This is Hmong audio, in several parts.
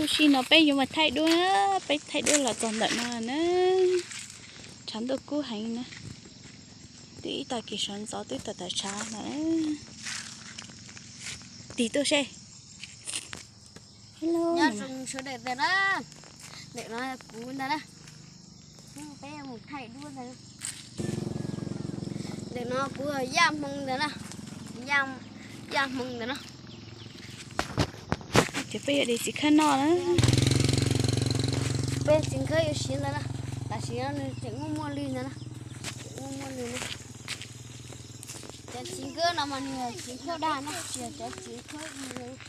Ua si no peb yuav mus thaij duab, peb thaij duab los txog ntawm no na. Tshav ntuj kub heev na. Twb ib tag kis sawv ntxov twb tawm tawm tshav no. Tig tuaj seb. Hello. Nyob zoo sawv daws ntag na. Ntawm no kuv ntag na. Peb mus thaij duab ntag. Ntawm no kuv Yaj Hmoo ntag na. Yaj, Yaj Hmoo ntag na. Ces peb yuav de txiv khawb noj na. Peb txiv khawb yuav siav ntag na. Tam sim no nws tseem muaj muaj lwg ntag na. Tseem muaj muaj lwg na. Cov txiv khawb no mas nws yog txiv khawb dag na, tsis yog cov txiv khawb mas nws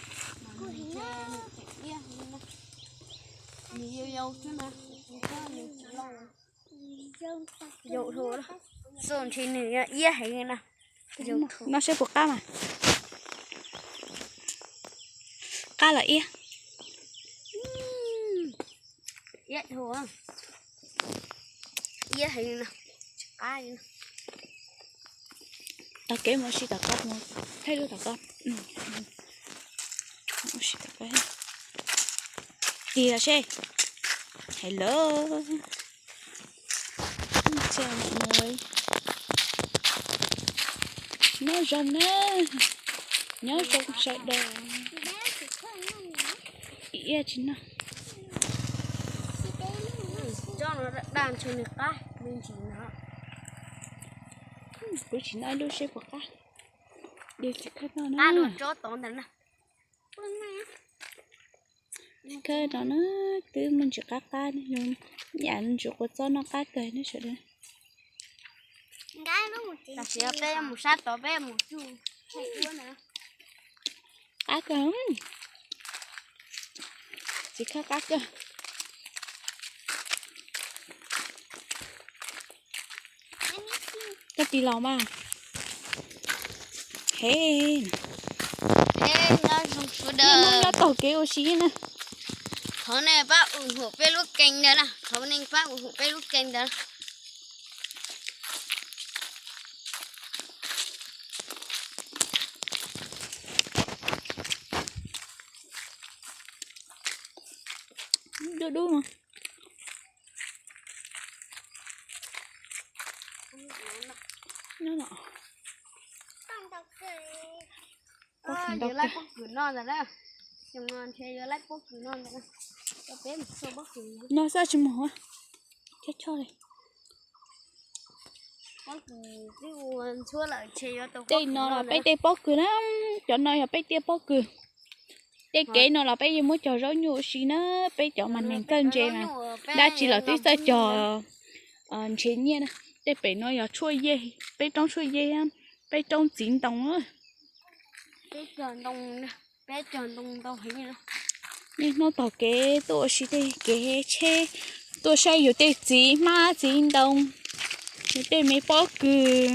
tseem iab na. Nws yau yau xwb na, txiv khawb nws tsis loj. Yau dhau, xo ntshe nws iab heev na. Noj seb puas qab mas. Qab los iab. Iab dhau, iab heev na, tsis qab li na. Taug kev mus ua si tom ko, mus thaij duab tom ko. Ua si tom ko. Tig los seb. Hello. Chào mọi người. Nyob zoo na. Nyob zoo sawv daws. Iab tsis noj. Dag ntshe nws qab me ntsis no. Kuv tsis noj ib lub seb puas qab. Txiv khawb no na. Khawb no na, twb muaj ntsis qab qab, yam ntsis quav txob noj qab kawg ne sawv daws. Tam sim no peb mus sab tod peb mus tsuj. Qab kawg. Txiv khawb qab kawg. Koj tig los mas. He. Nyob zoo sawv daws, nyob taug kev ua si na. Thov nej pab ủng hộ peb lub kênh ntawd na, thov nej pab ủng hộ peb lub kênh ntawd. Dub dub no. Nyob no. Yuav laib pob kws no ntag na. Xyoo no ntshe yuav laib pob kws no ntag na. Coj peb mus txhua pob kws no. No xwb tsis mus, chob choj li. Pob kws twb ua ntxhuab lawm ntshe yuav tau. Tej no los peb tej pob kws na, cov no yog peb tej pob kws. Tej kev no los peb yeej muab cog zaub nyuj ua si na, peb cov mas neeg kawg ntse mas dab tsi los twb txawj cog ntshe nyiaj na. Tej pem no yog tshuaj yej, peb roob tshuaj yej, peb roob txiv ntoo. Niaj hnub taug kev tuaj ua si tej kev tsheb, tuaj saib yus tej txiv hmab txiv ntoo, yus tej me pob kws,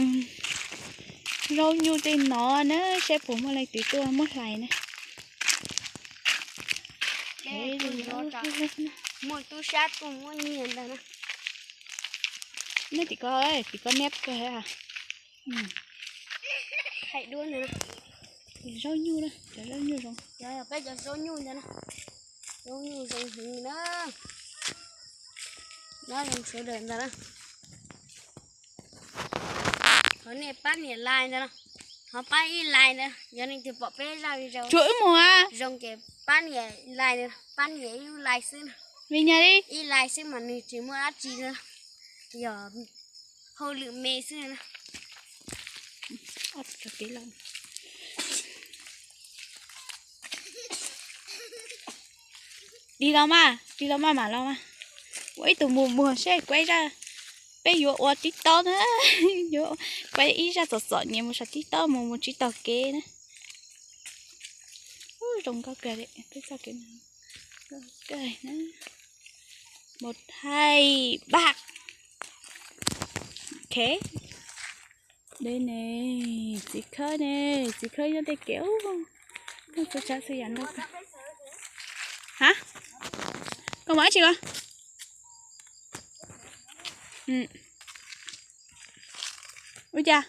zaub nyuj tej no na, saib puas muaj leej twg tuaj muab hlais na. Muaj tub sab tuaj muab nyiag ntag na. Neb tim ko, tim ko neb kawg. Thaij duab ntag na. Zaub nyuj na, cov zaub nyuj zoo. Peb cov zaub nyuj ntag na. Zaub nyuj zoo heev na. Nyob zoo sawv daws ntag na. Thov nej pab nias like ntag na. Thov pab ib like ntag, yog nej twg pom peb zaj video tsuas wb mus zoo ces pab nias like ntag, pab nias ib lub like xwb na. Vim nyag li ib like xwb mas nws tsis muaj dab tsi na, yog hauj lwm me xwb na. Tig los mas, tig los mas mam los mas. Ua ib tug mus muag seb kuv ib zaj, peb yuav ua TikTok na, yuav kuv ib zaj txom txom nyem mus saum TikTok mus mus tsis taug kev na. Ub, zoo nkauj kawg li, peb txoj kev nkauj kawg na. Một, hai, ba. Ok. Dej ne, txiv khawb ne, txiv khawb nyob tej kev ub. Noj txhua tsav txhua yam ntau kawg. Ha? Koj mus dab tsi los? Ua cas?